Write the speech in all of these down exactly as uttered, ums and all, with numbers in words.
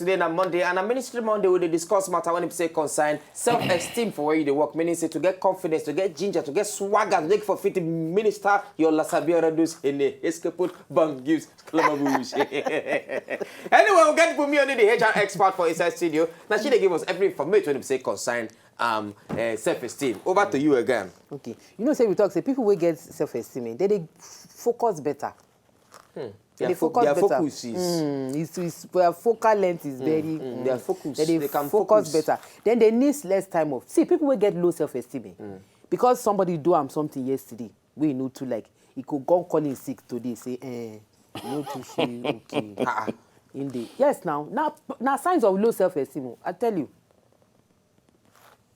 Today na Monday, and a Ministry Monday, we dey discuss matter when we say concern self-esteem for where you dey work. Meaning say to get confidence, to get ginger, to get swagger, to make for fit minister your lasabiora dos in a escapade bang gives calababush. Anyway, we get Bumi only the H R expert for inside studio. Now she dey give us every information when we say concern um uh, self-esteem. Over to you again. Okay. You know, say we talk, say people wey get self-esteem, eh, they dey f- focus better. They Their dey fo- focus their better. focus is Mm, it's, it's, their focal length is very. Mm, their focus. They dey They can focus focus. better. Then they need less time off. See, people wey get low self-esteem, eh, because somebody do am something yesterday, wey you know too like, he go go call him sick today, say, eh, you no too feel okay. Ah, ah. In the yes now, now now signs of low self-esteem. Oh, I tell you.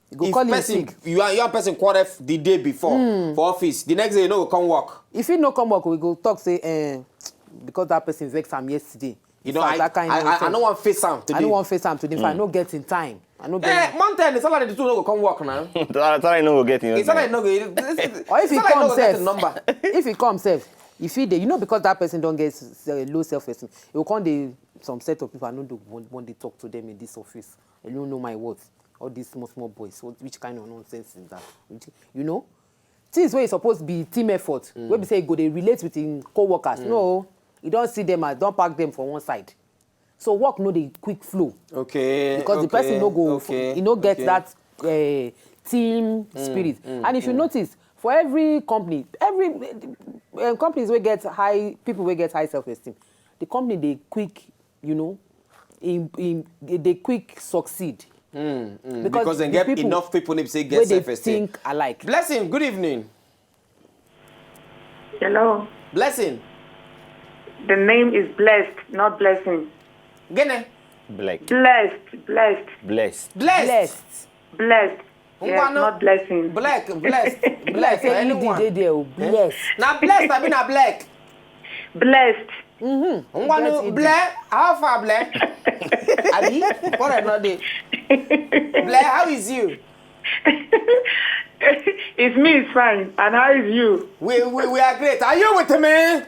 You go If call him person sick. You are young person quarrel f- the day before for office, the next day you no go come work. If he no come work, we go talk say, eh, because that person vex am yesterday. You In know, fact, I, that kind I, I, I nonsense. No want face am today. I no want face am today. If I no get in time, I no get. Eh, month end, the salary the two no go come work now. Salary no go get in. The salary no go. This, this, Or if he salary come no go get sef, the number. If he come sef, if he dey, you know, because that person don get s- uh, low self-esteem, he go come dey some set of people. I no do want, want dey talk to them in this office. I no know my worth. All these small small boys, what, which kind of nonsense is that? Which, you know, things wey suppose be team effort, wey be say e go dey relate with him co-workers. No, you don see them as don pack them for one side. So work no dey quick flow Okay. because the person no go, Okay, e no get okay. That uh, team spirit. And if you notice, for every company, every uh, companies wey get high people wey get high self-esteem, the company dey quick, you know, in, in, they quick succeed. Mm, mm, Because because they the get people enough people need to say Wey get they self-esteem. Think alike. Blessing, good evening. Hello. Blessing. The name is Blessed, not Blessing. Gene. Black. Blessed, blessed, Blessed. Blessed. Blessed. blessed. Yes, Ngwanu. Not Blessing. Black, blessed, blessed. Blessed. Anyone. Dey there. Oh, blessed. Now blessed, I mean, I black. Blessed. Ngwanu, Blair, how far, Blair? Abi, what I not dey. Blair, how is you? It's me, it's fine. And how is you? We, we, we are great. Are you with me?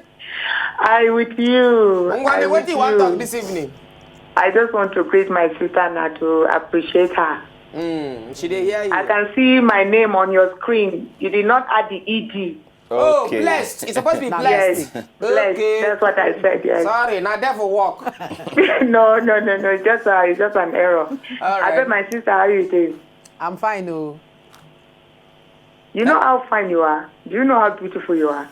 I with you. I Ngwanu, what with do you want you. to talk this evening? I just want to greet my sister and to appreciate her. Mm, she dey hear you. I can see my name on your screen. You did not add the E D. Oh, Okay. Blessed. It's supposed to be Now, blessed. Blessed. Okay. That's what I said, yes. Sorry, now there for work. No, no, no, no. It's just, uh, it's just an error. All I right. bet my sister, how you doing? I'm fine, oh. You know how fine you are. Do you know how beautiful you are?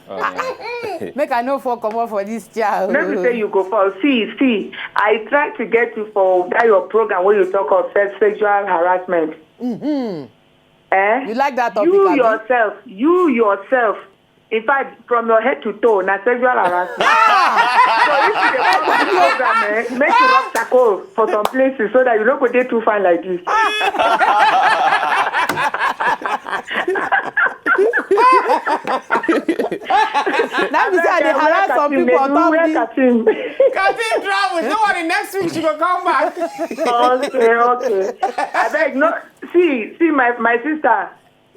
Make I no fall comot for this chair. Oh. Let me say you go for. See, see. I tried to get you for that your program where you talk of sex, sexual harassment. Mm-hmm. Eh? You like that topic, You abi? Yourself, you yourself. In fact, from your head to toe, na sexual harassment. So if you dey come to the program, eh, make you rub charcoal for some places so that you no go dey too fine like this. That be say I dey harass some people on top Wear the. Katim. Katim travels. Don't worry. Next week she go come back. Okay, okay. I beg no. See, see my my sister. I,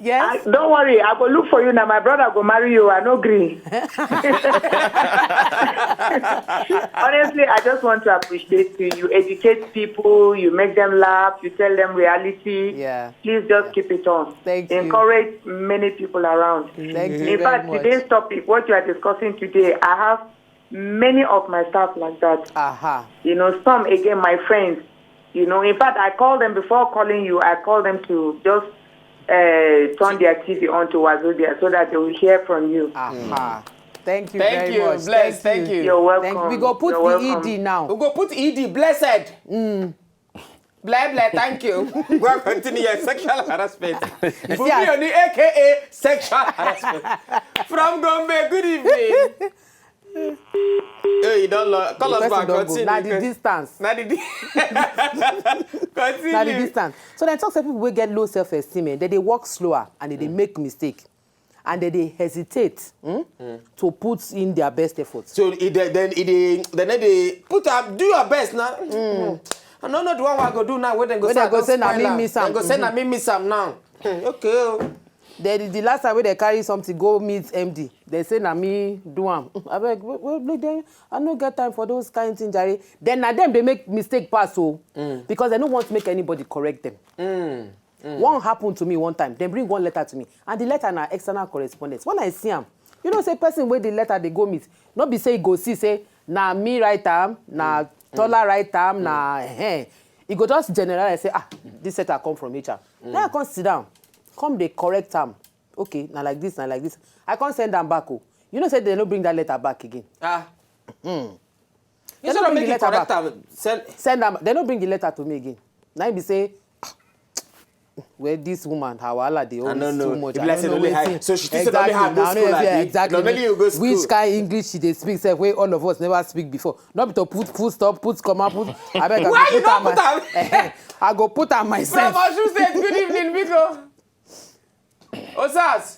Yes. Don't worry, I go look for you now. My brother go marry you. I no gree. Honestly, I just want to appreciate you. You educate people. You make them laugh. You tell them reality. Yeah. Please just keep it on. Thank you. Encourage many people around. Thank you In very fact, much. Today's topic, what you are discussing today, I have many of my staff like that. Aha. You know, some again, my friends. You know, in fact, I call them before calling you. I call them to just uh, turn their T V on to Wazobia so that they will hear from you. Aha. Thank you Thank very you, much. Bless. Thank Thank you. You're welcome. Thank you. We go put You're the welcome. E D now. We go put E D, blessed. Mm. Blah, blah, thank you. We'll continue your sexual harassment. See, I- Bumi Oni, A K A sexual harassment. From Gombe, good evening. Hey, you don't lo- call The us person back. don go. Continue. Na the distance. Na the di- Continue. Na the distance. So dem talk say people wey get low self-esteem, eh, they dey work slower and they dey make mistake, and they dey hesitate, hmm, to put in their best effort. So it, then then it, they, then they put up, do your best now. I don't know the one I go do now. When they go When say, they I go don say, "Na spoil me am." Miss They am. go say, "Na me Miss am now." Hmm, okay. Oh. The, the, the last time wey dem carry something go meet M D, dem say na me do am. Abeg, wait, wait, wait, dem, I no get time for those kind thing, jare. Then na dem dey make mistake pass o. Because dem no want make anybody correct them. One happen to me one time. Dem bring one letter to me, and the letter na external correspondence. When I see am, you know say person wey the letter dey go meet, no be say e go see say na me write am, na Tola write am, na eh. E go just generalize say, "Ah, this letter come from H R." Now I come sit down, come dey correct am. "Okay, na like this, na like this." I come send am back o. You know say dem no bring that letter back again. Ah. Dem Instead no of bring the making letter correct back. Am, send. Send am. Dem no bring the letter to me again. Na im be say, "Ah, well, this woman, her wahala dey I always don't know. Too much. If I like don't know say only wetin." high. So she thinks only Exactly. high go Na only school wetin- like this. exactly. Normally you go school. Which kind English she dey speak sef wey all of us never speak before. No be to put full stop, put comma, put. Abeg, I Why go you put am don't put my- I go put am From myself. Osun State, good evening, Biko. Osas.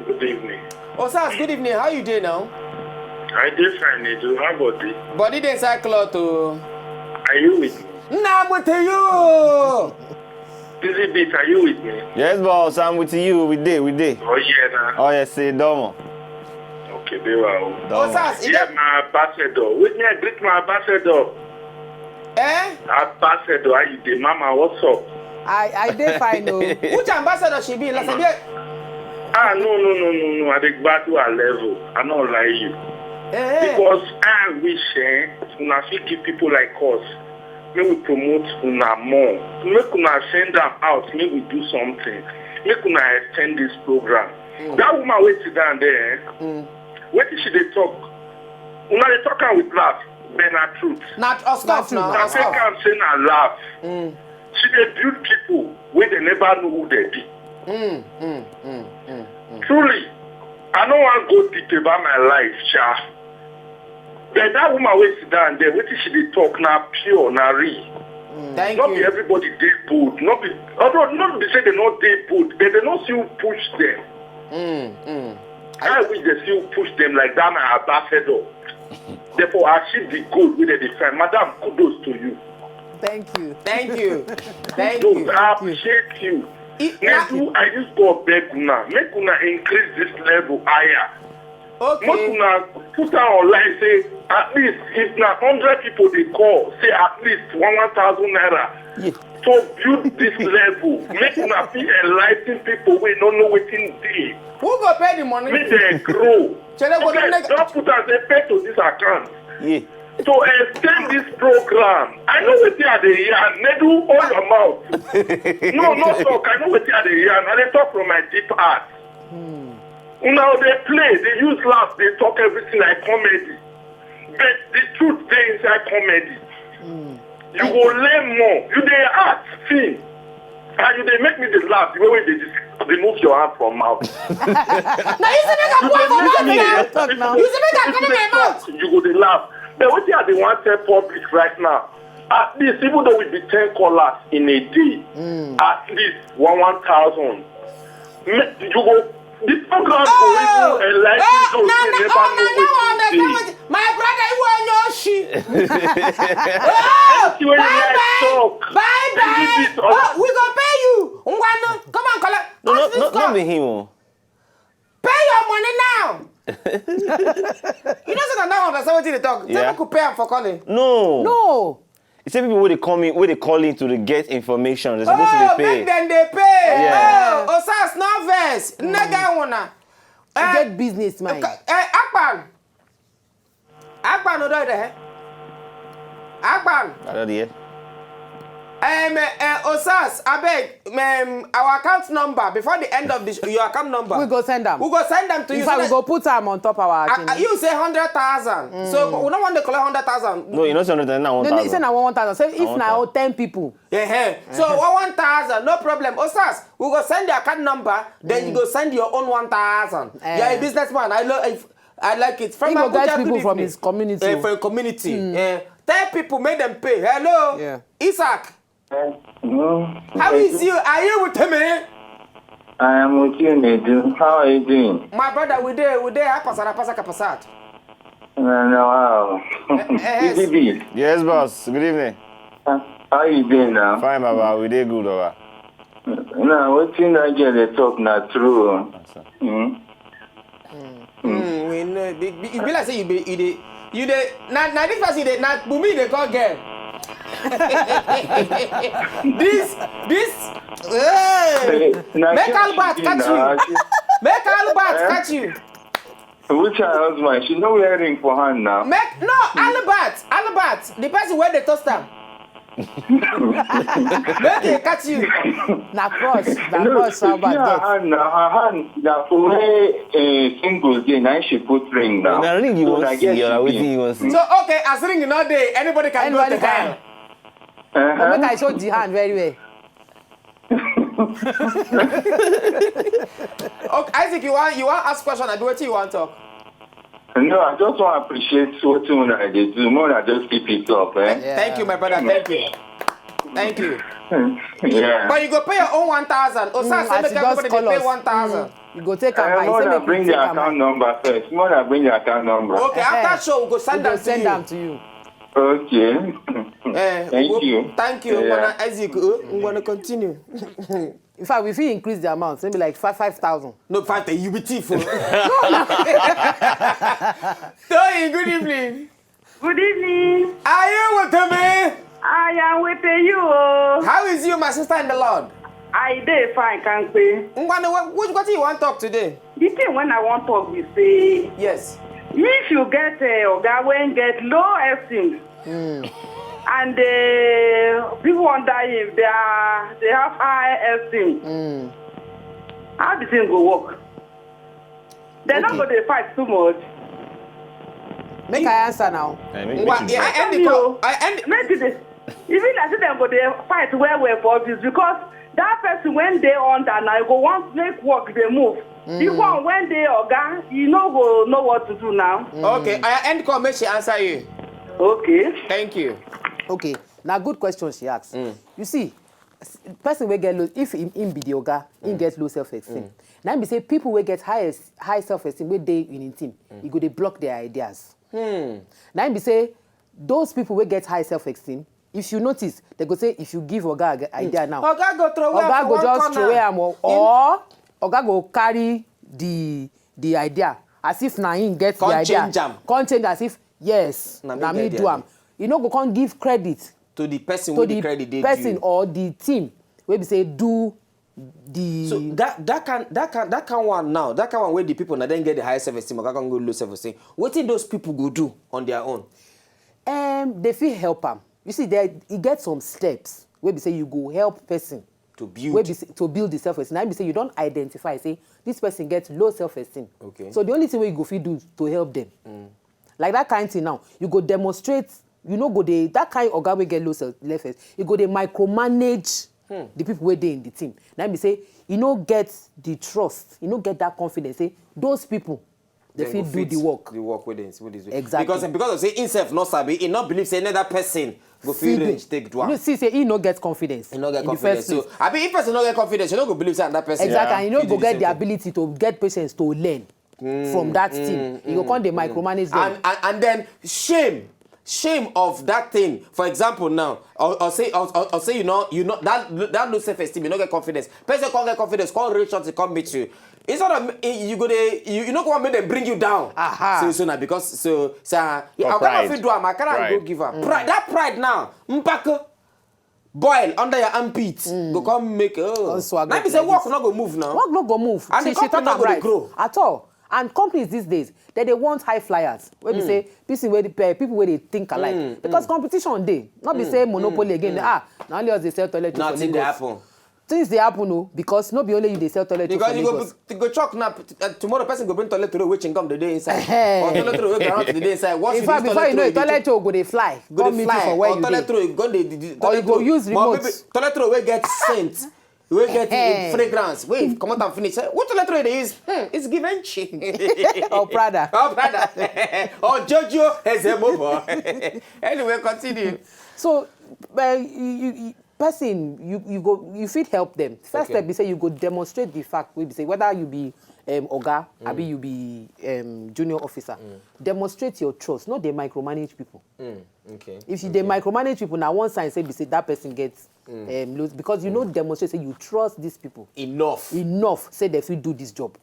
Good evening. Osas, good evening. How you doing now? I dey fine, Edu. How about you? Body dey inside cloth o. Are you with me? Nna mo te yo. Busy Beat, are you with me? Yes, boss, I'm with you. We dey, we dey. Oh, yeah, na. Oh, yes, say, Domo. Okay, be well. Domo. Osas, you Yeah, get, my ambassador. With me, I greet my ambassador. eh? Ambassador, how you dey? Mama, what's up? I I dey fine o. Which ambassador she be? Last year. Ah, no, no, no, no, no. I dey gbadu her level. I no lie you. Eh. Because I wish, eh, una fit give people like us. Make we promote una more. Make una send am out. Make we do something. Make una extend this program. That woman wey sit down there, eh? Wetin she dey talk? Una dey talk am with laugh, but na truth. Na Oscoff Na now. Na fake Oscoff. Am say na laugh. She dey build people wey dem never know who dem be. Mm, mm, mm, mm. Truly, I no wan go deep about my life, sha. But that woman wey sit down there, wetin she dey talk na pure, na real. Thank No be you. Everybody dey bold. No be, although no be say dem no dey bold, but dem no still push dem. Mm, mm. I wish dem still push dem like that my ambassador. Therefore, achieve the goal wey dem dey find. Madam, kudos to you. Thank you. Thank you. Thank So you. I appreciate you. It- Nedu, I just go beg una, make una increase this level higher. Make Okay. Una put am online say at least if na hundred people dey call, say at least one one thousand naira to build this level. Make una fit enlighten people wey no know wetin dey. Who go pay the money? Make dem grow. Shey dem go Okay, donate? Don put am say pay to this account. Yeah. To extend this program, I know wetin I dey yarn. Nedu, hold your mouth. No, no talk. I know wetin I dey yarn. I dey talk from my deep heart. Una dey play, dey use laugh, dey talk everything like comedy. But the truth dey inside comedy. You go learn more. You dey act, see. And you dey make me dey laugh the way wey you dey dis- remove your hand from mouth. Na you say make I put am for mouth now. Talk now. You say make I cover my mouth. You go dey laugh. But wetin I dey wan tell public right now, at least even though we be ten callers in a day, at least one one thousand. Me- You go, the program go even enlighten those wey never know wetin dey. My brother, you wan know she. See when you like talk. Bye bye. Oh, we go pay you. Ngwanu, come and collect. No, no, Office no, call. No be him. Oh. Pay your money now. You know say na now understand wetin dey talk. Tell Yeah. Make we pay am for calling. No. No. You say people wey dey call me, wey dey call in to dey get information, they're supposed to Oh, dey pay. Make dem dey pay. Yeah. Oh, Osas, no vex. Nega una. You Eh, get business mind. eh, Akpan. Akpan, no dey there. Akpan. I don't hear. Um, uh, Osas, abeg, um, our account number before the end of the sh- your account number. We go send am. We go send them to In you. fact, So we that- go put am on top our. Ah, Thing. Ah, you say hundred thousand. So we don't want to collect hundred thousand. No, you know something now. No, no, you say na one one thousand. Say if One na thousand. Ten people. Yeah. So one one thousand, no problem. Osas, we go send the account number. Then you go send your own one thousand. Eh. You're a businessman. I love. I, I like it. From He go get Abuja, people good from evening. His community. Eh, from community. Eh, tell people make them pay. Hello. Yeah. Isaac. No. How is you? Are you with me? I am with you, Nedu. How are you doing? My brother, we dey, we dey. Pasara, pasaka, pasat. No, no, wow. Eh, eh, Busy Bee, Yes, boss. Good evening. how you doing now? Fine, Baba. We dey good, Baba. Na wetin that girl dey talk na true o. Mm. Mm, we know. Be- be- E be like say you be you dey you dey na na this person dey na Bumi dey call girl. this this hey, Na make girl Albert she be catch na. you. Make Albert Eh? catch you. Which her husband? She no wear ring for hand now. Make no Albert Albert the person wey dey toast am. Make he catch you. Na crush, na No, crush she Albert her get. hand na her hand na for where uh, singles dey na she put ring now. Na ring you So wan na see, get or na she wetin be. You wan see? So okay, as ring no dey, anybody can Anybody go take can. am. But make Uh-huh. I show the hand very well. Okay, Isaac, you wan you wan ask question? Abi wetin you wan talk? No, I just wan appreciate wetin una dey do. Make una just keep it up, eh? Yeah. Thank you, my brother. Thank you. Thank you. Yeah. But you go pay your own one thousand. Osa Mm, say as make you just everybody call dey pay us. one thousand. You go take am Uh, high. Say Mona make we bring take the am account high. Number first. Mona bring the account number. Okay, Uh-huh. after show we go We send go am to send you. Am to you. Okay. Eh, Thank we go- you. Thank you. Yeah. Ngwana Isaac. Uh, Ngwana continue. In fact, we fit increase the amount, maybe like five five thousand. No, five you be thief. Oh. Toyin, good evening. Good evening. Are you with me? I am with you. Oh. How is you, my sister in the Lord? I dey fine, Kankpe. Ngwana, what, what, what you want to talk today? The thing when I want talk be say, Yes. if you get a oga when get low esteem, and uh, people under him they are they have high esteem, how the thing go work? They not Okay. go dey fight too much. Make I answer now. Eh, make- Ngwa, make yeah, you- I end the Tell me call. o. I end. Make it dey. Even as if dem go dey fight well well for office because that person when dey under na you go want make work dey move. The one when dey oga, you no go know what to do now. Okay, I end call. Make she answer you. Okay. Thank you. Okay, na good question she ask. You see, s- person wey get low, if him, him be the oga, him get low self esteem. Na him be say people wey get high es- high self esteem wey dey in him team, e go dey block their ideas. Na him be say those people wey get high self esteem, if you notice, they go say if you give oga ag- idea now, Oga go throw away oga for go one just corner. Throw away am or, or oga go carry the the idea as if na him get Come the idea. Change am. Come change as if yes, Na me na me get the do am. Idea. You no go come give credit To the person to with the, the credit they person due. Or the team wey be say do the. So that that can that can that can one now that can one where the people now then get the high self esteem or can go low self esteem. What those people go do on their own? Um, they fit help am. You see, there e get some steps wey be say you go help person To build. Wey be say, to build the self esteem. Na be say you don identify say this person get low self esteem. Okay. So the only thing wey you go fit do to help them, like that kind thing now, you go demonstrate. You no go dey that kind oga wey get low self self esteem. You go dey micromanage the people wey dey in the team. Na be say you no get the trust. You no get that confidence. Say those people they Then fit go do the work. The work with them, with this way. Exactly. Because because of say himself not sabi, he not believe say another person go feel Fit range do- take do am. You see, say he no get confidence. He no get In confidence. The first So place. I mean, if person no get confidence, you no go believe say another person. Exactly, Yeah. and you no fit do go the get same the thing. Ability to get patience to learn from that team. You go come dey micromanage them. And, and and then shame, shame of that thing. For example, now, or, or say, or, or, or say you know, you know that that low self esteem, you no get confidence. Person come get confidence, come reach out to come meet you. Instead of eh, you go dey, you, you no go want make them bring you down. Aha. So so now because so so uh, For I pride. Cannot fit do am. I cannot Pride. Go give am. Pride. That pride now, mpako, boil under your armpit. Go come make oh. Come swagger Now be say like work this. No go move now. Work no go move. And She- the she company talk no am go dey right. Grow. At all. And companies these days, they they want high flyers. Wey be say people wey dey pe- people wey dey think alike because competition dey. Not be say monopoly again. Ah, na only us dey sell toilet roll for Nothing dey Lagos. Happen. Things dey happen o because no be only you dey sell toilet roll Because for you go Lagos. You go chop now. Uh, tomorrow person go bring toilet roll wey chewing gum dey dey inside. Hey. Or toilet roll wey groundnut dey dey inside. Once In fact, before you know it, toilet roll go dey fly. Go Come dey meet fly. You for where Or you toilet dey. Roll go dey the- the- Or you toilet go roll- use or remote. Maybe toilet roll wey get scent. Wey get Hey. Fragrance. Wey comot am finish. Say, what toilet roll you dey use? Hmm, it's Givenchy. Or Prada. Or Prada. Or Giorgio Ezemobo. Anyway, continue. So, uh, you, you, you- person you you go you fit help them. First Okay. Step be say you go demonstrate the fact wey be say whether you be um, oga abi you be um, junior officer, demonstrate your trust. No dey micromanage people. Okay. If you dey micromanage people, na one sign say be say that person get um, low, because you no demonstrate say you trust these people Enough. enough say they fit do this job.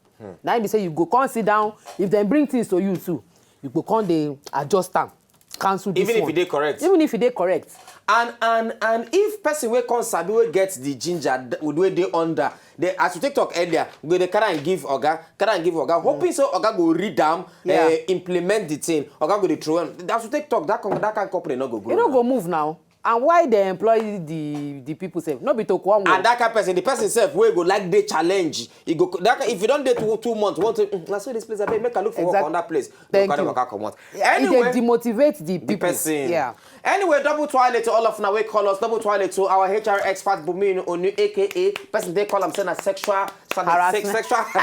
Na im be say you go come sit down, if dem bring things to you too, you go come dey adjust am, cancel this Even if one. E dey correct. Even if e dey correct. And and and if person wey come sabi, wey get the ginger, th- wey dey under, they, as you take talk earlier, go dey carry and give oga, carry and give oga, hoping say oga go read am, Yeah. eh, implement the thing, oga go dey throw am. As you take talk, that com- that kind company no go grow. E no go move now. And why they employ the the people sef? No be to come And that kind person, the person sef wey go like dey challenge, e go that kind, if you don dey two two months, one two, "Mm, na so this place, abeg make I look for work Exact- for another place." Thank Go carry you. waka comot. E dey Anyway, demotivate the the people. Person. Yeah. Anyway, double twale to all of una wey call us, double twale to our H R expert Bumi Onu, A K A person dey call am say na sexual, sorry, Harassment. Sex, sexual.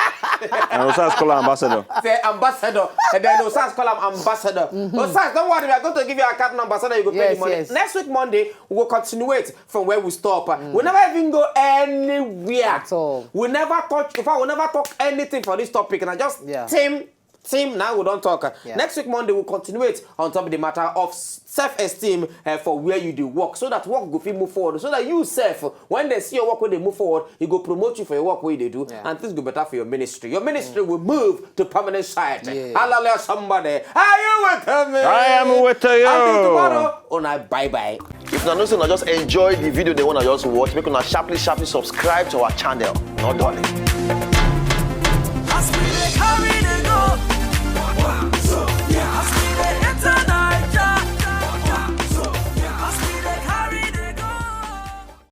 And Osas call am ambassador. Say ambassador, and then Osas call am ambassador. Osas, don't worry, we are going to give you our card number so that you go pay Yes, the money. Yes. Next week Monday, we will continuate from where we stop. We never even go anywhere. At all. We never touch. In fact, we never talk anything for this topic. And I just Yeah. team team now we don't talk. Yeah. Next week Monday, we'll continuate on top of the matter of self-esteem uh, for where you do work, so that work go fit move forward, so that you self, when they see your work, when they move forward, e go promote you for your work wey you dey do, Yeah. and things go better for your ministry. Your ministry will move to permanent site. Yeah. Hallelujah, somebody. Are you with me? I am with you. Until tomorrow, una bye bye. If una know say una just enjoy the video, they wanna just watch, make una sharply sharply subscribe to our channel. Not darling.